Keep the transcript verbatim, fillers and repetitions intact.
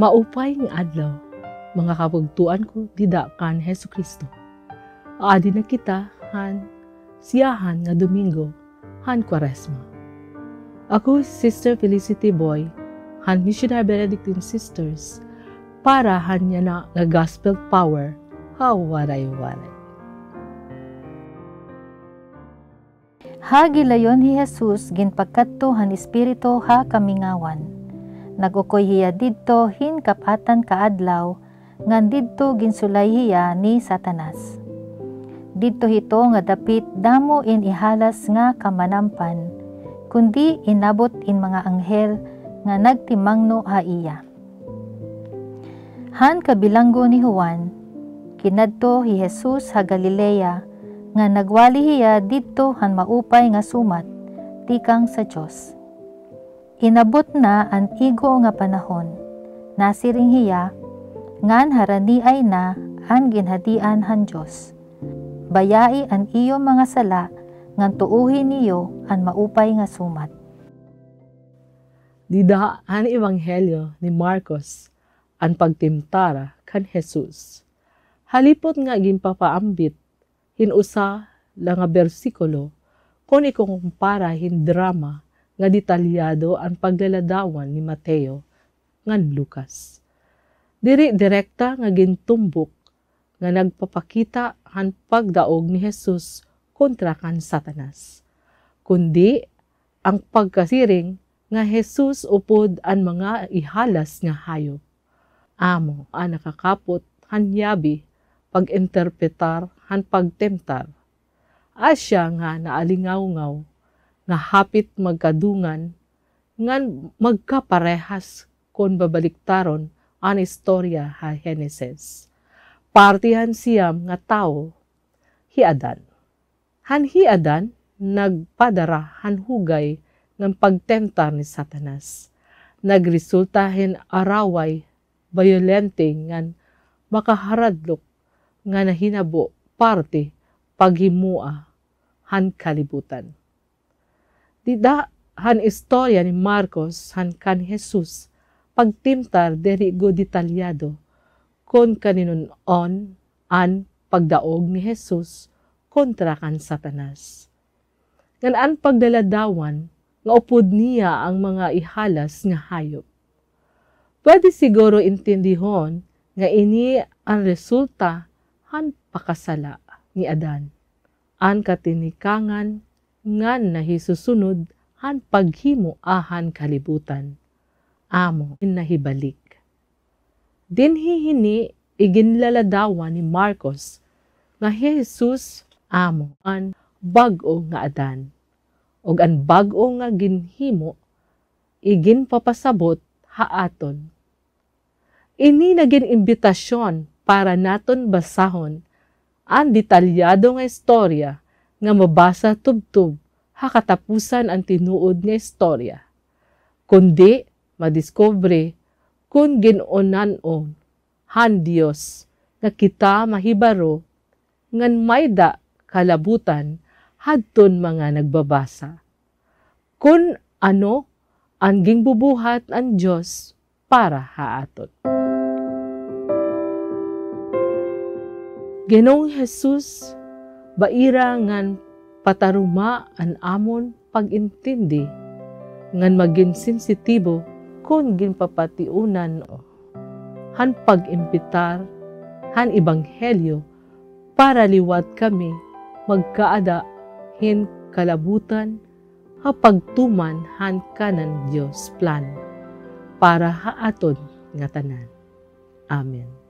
Maupay nga adlaw, mga kabugtoan ko dida kan Jesucristo. Aadi na kita han siyahan nga Domingo han Kwaresma. Ako si Sister Felicity Boy han Missionary Benedictine Sisters para han yana nga Gospel Power ha Waray-Waray. Ha gilayon hi Jesus ginpakadto han Espiritu ha kamingawan. Nag-ukoy hiya didto hin kap-atan ka adlaw, ngan didto ginsulay hiya ni Satanas. Didto hito nga dapit damo in ihalas nga kamanampan, kundi inabot in mga anghel nga nagtimangno ha iya. Han kabilanggo ni Juan, kinadto hi Jesus ha Galilea, nga nagwali hiya didto han maupay nga sumat tikang sa Dios. Inabot na an igo nga panahon. Nasiring hiya, ngan haraniay na an ginhadian han Dios. Bayai an iyo mga sala, ngan tuohi niyo an maupay nga sumat. Dida han Ebanghelyo ni Marcos an pagtimtara kan Jesus. Halipot nga ginpapaambit hin usa la nga bersikulo kon ikukumpara hin drama nga detalyado an paglaladawan ni Mateo ngan Lucas. Diri direkta nga gintumbok nga nagpapakita han pagdaog ni Jesus kontra kan Satanas, kundi an pagkasiring nga Jesus upod an mga ihalas nga hayop. Amo an nakakapot han yabi pag-interpretar han pagtemtar. Asya nga naalingawngaw nga hapit magkadungan ngan magkaparehas kon babaliktaron an istorya ha Genesis. Parte han siyam nga tawo, hi Adan. Han hi Adan nagpadara han hugay ngan pagtemtar ni Satanas. Nagresulta hin araway, bayolente ngan makaharadlok nga nahinabo parte paghimoa han kalibutan. Dida han istorya ni Marcos han kan Jesus pagtimtar diri gud detalyado kon kaninun-on an pagdaog ni Jesus kontra kan Satanas, ngan an paglaladawan nga upod niya an mga ihalas nga hayop. Pwede siguro intindihon nga ini an resulta han pakasala ni Adan, an katinikangan ngan nahisusunod han paghimo han kalibutan. Amo in nahibalik. Dinhi hini iginlaladawan ni Marcos nga hi Jesus amo an bag-o nga Adan, ug an bag-o nga ginhimo iginpapasabot ha aton. Ini nagin imbitasyon para naton basahon an detalyado nga istorya nga mabasa tubtob ha katapusan an tinuod nga istorya, kundi madiskubre kon gin-unan-o han Dios nga kita mahibaro ngan mayda kalabutan hadton mga nagbabasa kon ano an ginbubuhat an Dios para ha aton. Ginoong Jesus, baira ngan pataruma an amon pag-intindi ngan magin sensitibo kon ginpapatiunan han pag-imbitar han ebanghelyo para liwat kami magkaada hin kalabutan ha pagtuman han kanan Dios plano para ha aton ngatanan. Amen.